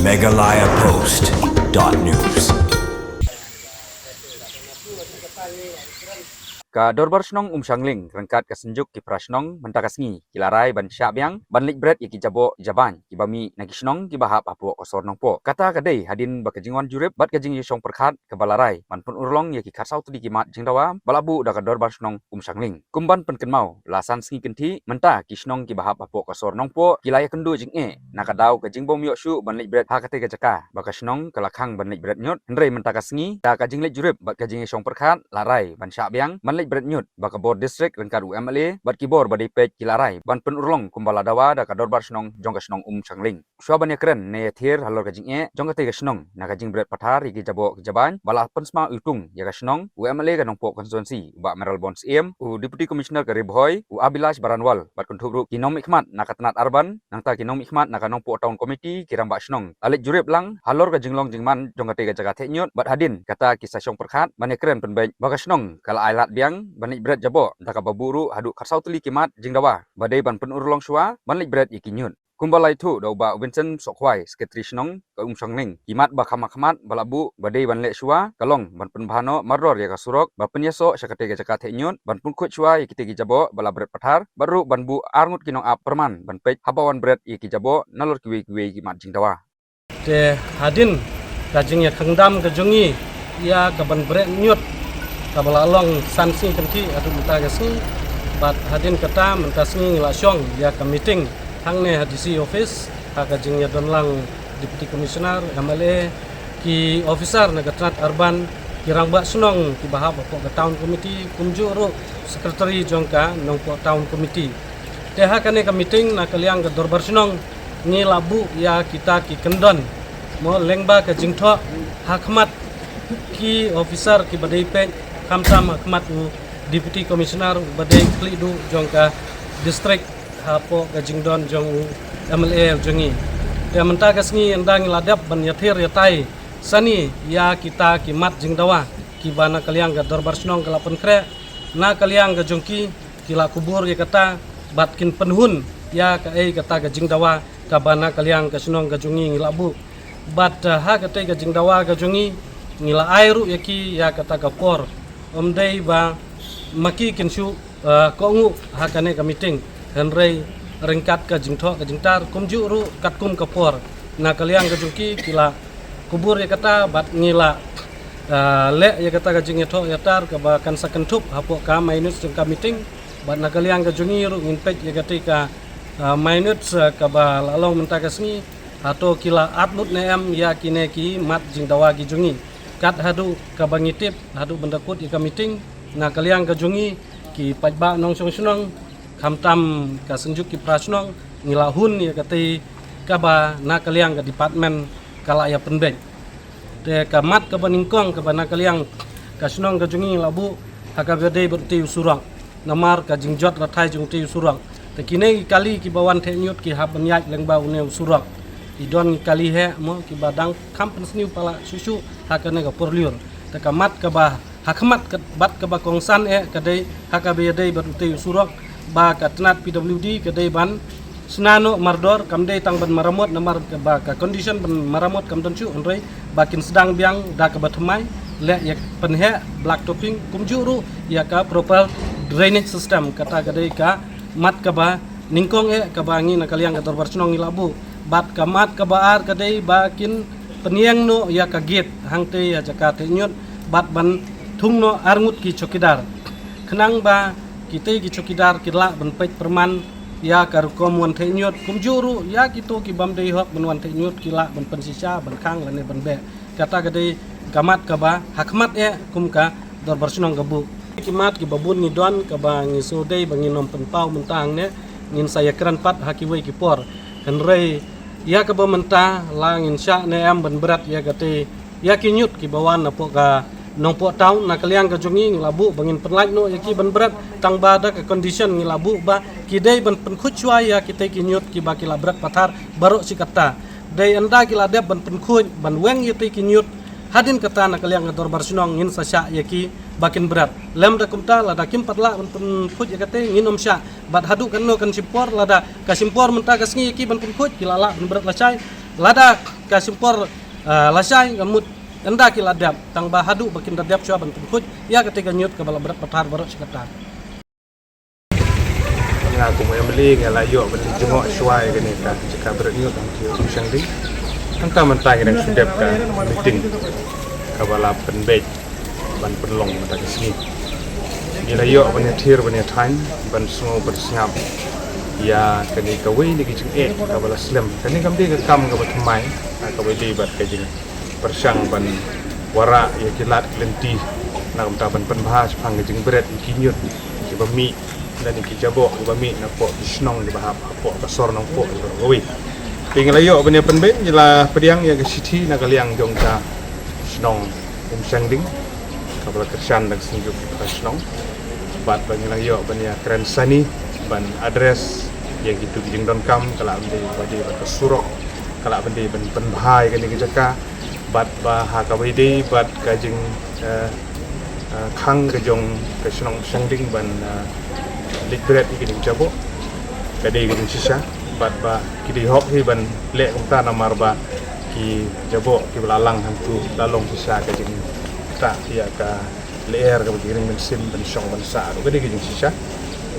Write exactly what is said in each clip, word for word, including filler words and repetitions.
Meghalaya Post dot news. Ka Dorbar Shnong Umshangling ryngkat ka Synjuk ki Phra Shnong mynta ka sngi ki la rai ban shah biang ban leit bret ïa ki jaboh jabain kiba mih na ki shnong kiba hap hapoh ka sor Nongpoh. Kata ka dei hadien ba ka jingwan jurip bad ka jingïashong pyrkhat kaba la rai ban pynurlong ïa ki khatsaw tylli ki mat jingdawa ba la buh da ka Dorbar Shnong Umshangling. Kum ban pynkynmaw, la san sngi kynthih mynta ki shnong kiba hap hapoh ka sor Nongpoh ki la ïakynduh jingeh na ka daw ka jingbym ïoh shuh ban leit bret ha katei ka jaka ba ka shnong ka la khang ban leit bret ñiut. Hynrei mynta ka sngi da ka jingleit jurip bad ka jingïashong pyrkhat la rai ban shah biang ban leit bret ñiut ba ka bor district ryngkat u M L A bad ki bor ba dei peit ki la rai ban pynurlong kumba la dawa da ka Dorbar Shnong jong ka shnong Umshangling. Shuwa ban ïakren ne ïathir halor ka jingeh jong katei ka shnong na ka jingbret pathar ïa ki jaboh ki jabain ba la pynsma iwtung ïa ka shnong, u M L A ka Nongpoh Constituency u Bah Mayral Born Syiem, u Deputy Commissioner ka Ri Bhoi u Abhilash Baranwal bad kynthup ruh ki nongmihkhmat na ka tnat urban, nangta ki nongmihkhmat na ka Nongpoh Town Committee, ki rangbah shnong la leit jurip lang halor ka jinglong jingman jong katei ka jaka theh ñiut bad hadien kata ki sa shong pyrkhat ban ïakren pynbeit ba ka shnong ka la ailad biang ban leit bret jaboh da kaba buh ruh haduh khatsaw tylli ki mat jingdawa ba dei ban pynurlong shuwa ban leit bret ïa ki ñiut. Kumba la ïathuh da u Bah Vincent Sohkhwai, Secretary Shnong ka Umshangling, ki mat ba kham ha khmat ba la buh ba dei ban leh shuwa ka long ban pynbha noh mardor ïa ka surok ba pynïasoh sha katei ka jaka theh ñiut, ban pynkhuid shuwa ïa kitei ki jaboh ba la bret pathar bad ruh ban buh arngut ki nongap pyrman ban peit haba wan bret ïa ki jaboh nalor kiwei kiwei ki mat jingdawa. Te hadien ka jingïakhang dam ka jong ngi ïa ka ban bret ñiut kaba la long san sngi kynthih haduh mynta ka sngi, bad hadien kata mynta sngi ngi la shong ïa ka meeting hangne ha D C office ha ka jingïadon lang Deputy Commissioner, M L A, ki officer na ka tnat urban, ki rangbah shnong kiba hap hapoh ka Town Committee, kumjuh ruh Secretary jong ka Nongpoh Town Committee. Te ha kane ka meeting na ka liang ka Dorbar Shnong ngi la buh ïa kita ki kyndon mo lyngba ka jingthoh ha khmat ki officer kiba dei peit, khamtam ha khmat u Deputy Commissioner uba dei khlieh duh jong ka district hapoh ka jingdon jong u M L A jong ngi. Te mynta ka sngi ynda ngi la dep ban ïathir ïatai sani ïa kita ki mat jingdawa kiba na ka liang ka Dorbar Shnong ka la pynkhreh, na ka liang ka jong ki ki la kubur ïa kata bad kin pynhun ïa kaei kata ka jingdawa kaba na ka liang ka shnong ka jong ngi ngi la buh. Bad, eh, ha katei ka jingdawa ka jong ngi ngi la ai ruh ïa ki ïa kata ka por. Ym dei ba ma ki kin shu, eh, kohnguh ha kane ka meeting, hynrei ryngkat ka jingthoh ka jingtar kumjuh ruh katkum ka por na ka liang ka jong ki ki la kubur ïa kata bad ngi la, eh, leh ïa kata ka jingïathoh ïatar kaba kan sa kynthup hapoh ka minutes jong ka meeting. Bad na ka liang ka jong ngi ruh ngin peit ïa katei ka, eh, minutes, eh, kaba la long mynta ka sngi, hato ki la at lut ne em ïa kine ki mat jingdawa ki jong ngi. Kat haduh kaba ngi tip haduh ban da kut ïa ka meeting na ka liang ka jong ngi, ki paidbah nongshong shnong khamtam ka Synjuk ki Phra Shnong ngi la hun ïa katei kaba na ka liang ka department ka la ïa pynbeit. Te ka mat kaba nyngkong kaba na ka liang ka shnong ka jong ngi la buh ha kaba dei bad utei u surok. Namar ka jingjot rathai jong utei u surok. Te kine ki kali kiba wan theh ñiut ki hap ban ïaid lyngba une u surok. Ki don ki kali heh mo kiba dang kham pynsniew palat shuh shuh ha kane ka por lyiur. Te ka mat kaba ha khmat ka, bad kaba kongsan eh ka dei ha kaba ïadei bad utei u surok ba ka tnat P W D ka dei ban shna noh mardor, kam dei tang ban maramot namar ba ka condition ban maramot kam don shuh, hynrei ba kin sdang biang da kaba thymmai, leh ïa pynheh black topping kumjuh ruh ïa ka proper drainage system. Kata ka dei ka mat kaba nyngkong eh kaba ngi na ka liang ka Dorbar Shnong ngi la buh. Bad ka mat kaba ar ka dei ba kin pynïeng noh ïa ka gate hangtei ha jaka theh ñiut bad ban thung noh arngut ki chowkidar, khnang ba kitei ki chowkidar ki lah ban peit pyrman ïa ka rukom wan theh ñiut, kumjuh ruh ïa kito ki bym dei hok ban wan theh ñiut ki lah ban pynshisha, ban khang lane ban beh. Kata ka dei ka mat kaba ha khmat eh kum ka Dorbar Shnong ka buh. Ki mat kiba bun ngi don kaba ngi shu dei ba ngin ym pynpaw mynta hangne, ngin sa ïakren pat ha kiwei ki por. Hynrei ïa kaba mynta la ngin shah ne em ban bret ïa katei ïa ki ñiut kiba wan napoh ka Nongpoh Town, na ka liang ka jong ngi ngi la buh ba ngin pynlait noh ïa ki ban bret, tang ba da ka condition ngi la buh ba ki dei ban pynkhuid shuwa ïa kitei ki ñiut kiba ki la bret pathar baroh shi katta. Dei ynda ki la dep ban pynkhuid ban weng ïa kitei ki ñiut, hadien kata na ka liang ka Dorbar Shnong ngin sa shah ïa ki ba kin bret. Lymda kumta lada kim pat lah ban pynkhuid ïa katei ngin ym shah. Bad haduh katno kan shim por, lada ka shim por mynta ka sngi ïa ki ban pynkhuid ki la lah ban bret lashai. Lada ka shim por, eh, lashai, nga mut ynda ki la dep, tang ba haduh ba kin da dep shuwa ban pynkhuid ïa kata ka ñiut kaba la bret pathar baroh shi katta. Nga kum u MLA nga la ïoh ban leit jngoh shuwa ïa kane ka jaka bret ñiut ha ki Umshangding. Hangta mynta ngi dang shu dep ka meeting kaba la pynbeit ban pynlong mynta ka sngi. Ngi la ïoh ban ïathir ban ïathaiñ ban sngew ban sngap ïa kane kawei na ki jingeh kaba la slem. Kane kam dei ka kam kaba thymmai, ha kaba dei bad ka jingpyrshang ban wanrah ïa ki lad ki lynti na ka bynta ban pynbha shaphang ka jingbret ïa ki ñiut kiba mih lane ki jaboh kiba mih napoh ki shnong kiba hap hapoh ka sor Nongpoh baroh kawei. Te ngi la ïoh ban ïa pynbeit, ngi la pdiang ïa ka shithi na ka liang jong ka shnong Umshangding kaba la kyrshan da ka Synjuk Jingpynlong Shnong. Bad ba ngi la ïoh ban ïa kren sani ban address ïa kitu ki jingdonkam, ka lah ban dei ba dei bad ka surok, ka lah ban dei ban pynbha ïa kane ka jaka, bad ba ha kaba ïadei bad ka jing, eh, eh, khang ka jong ka shnong Umshangding ban, eh, leit bret ïa kine ki jaboh, ka dei ka jingshisha. Bad ba ki dei hok hi ban leh kumta namar ba ki jaboh kiba la lang hangtu la long shisha ka jingktah ïa ka lyer kaba ki ring mynsiem ban shong ban sah ruh, ka dei ka jingshisha.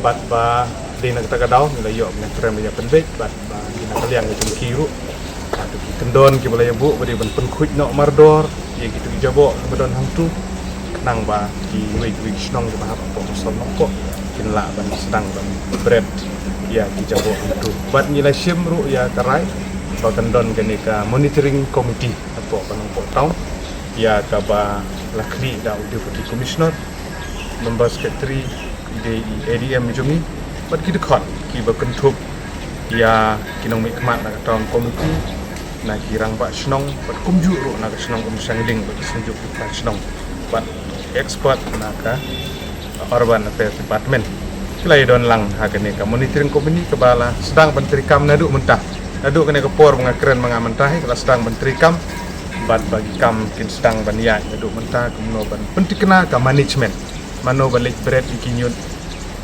Bad ba dei na kata ka daw ngi la ïoh ban ïa trei ban ïa pynbeit, bad ba dei na ka liang ka jong ki ruh, ha kitu ki kyndon kiba la ïa buh ba dei ban pynkhuid noh mardor ïa kitu ki jaboh kiba don hangtu, khnang ba kiwei kiwei ki shnong kiba hap hapoh ka sor Nongpoh kin lah ban sdang ban bret ïa ki jaboh hangtu. Bad ngi la shim ruh ïa ka rai ba kan don kane ka monitoring committee hapoh ka Nongpoh Town, ïa kaba la khlieh da u Deputy Commissioner, Member Secretary, i dei i ADM jong ngi, bad ki dkhot kiba kynthup ïa ki nongmihkhmat na ka Town Committee, na ki rangbah shnong, bad kumjuh ruh na ka shnong Umshangding bad ki Synjuk Jingpynlong Shnong, bad expert na ka Urban Affairs Department. Ki la ïa don lang ha kane ka monitoring committee kaba la sdang ban treikam naduh mynta. Naduh kane ka por ba nga kren ma nga mynta hi, ka la sdang ban treikam, bad ba ki kam kin sdang ban ïaid naduh mynta kumno ban pyntikna ka management, mano ban leit bret ïa ki ñiut,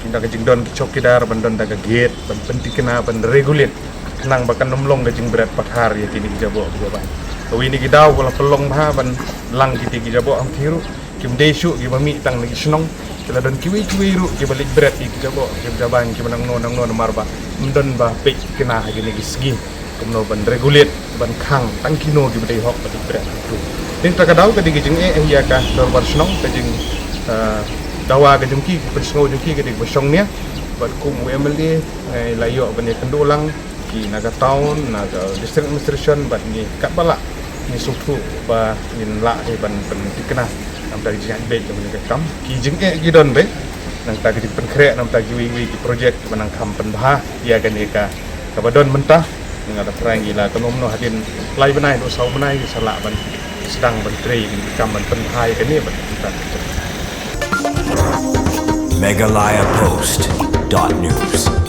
kin da ka jingdon ki chowkidar ban don da ka gate ban pyntikna ban regulate, khnang ba kan ym long ka jingbret pathar ïa kine ki jaboh ki jaban. Kawei na ki daw ba la pynlong bha ban lang kiti ki jaboh hangtei ruh, kim dei shuh kiba mih tang na ki shnong, ki la don kiwei kiwei ruh kiba leit bret ïa ki jaboh ki jaban kiba nangno nangno, namar ba ym don ba peit tikna ha kine ki sngi kumno ban regulate ban khang tang kino kiba dei hok ba leit bret hangtu. Te na kata ka daw ka dei ka jingeh ïa ka dorbar shnong, ka jing, eh, dawa ka jong ki, ka pynsngew jong ki ka dei kaba shongnia. Bad kum u MLA nga la ïoh ban ïa kynduh lang ki na ka town, na ka district administration, bad ngi katba lah ngi sngewthuh ba ngin lah hi ban pyntikna na ka bynta ka jingïaid beit jong kane ka kam. Ki jingeh ki don beit na ka bynta ka jingpynkhreh na ka bynta kiwei kiwei ki project kiba nang kham pynbha ïa kane ka, kaba don mynta. Nga da pyrshang, ngi la kynmaw mynno hadien lai bnai haduh saw bnai ngi sa lah ban sdang ban trei ïa kane ka kam ban pynbha ïa kane ban pynbha. Meghalaya Post dot news.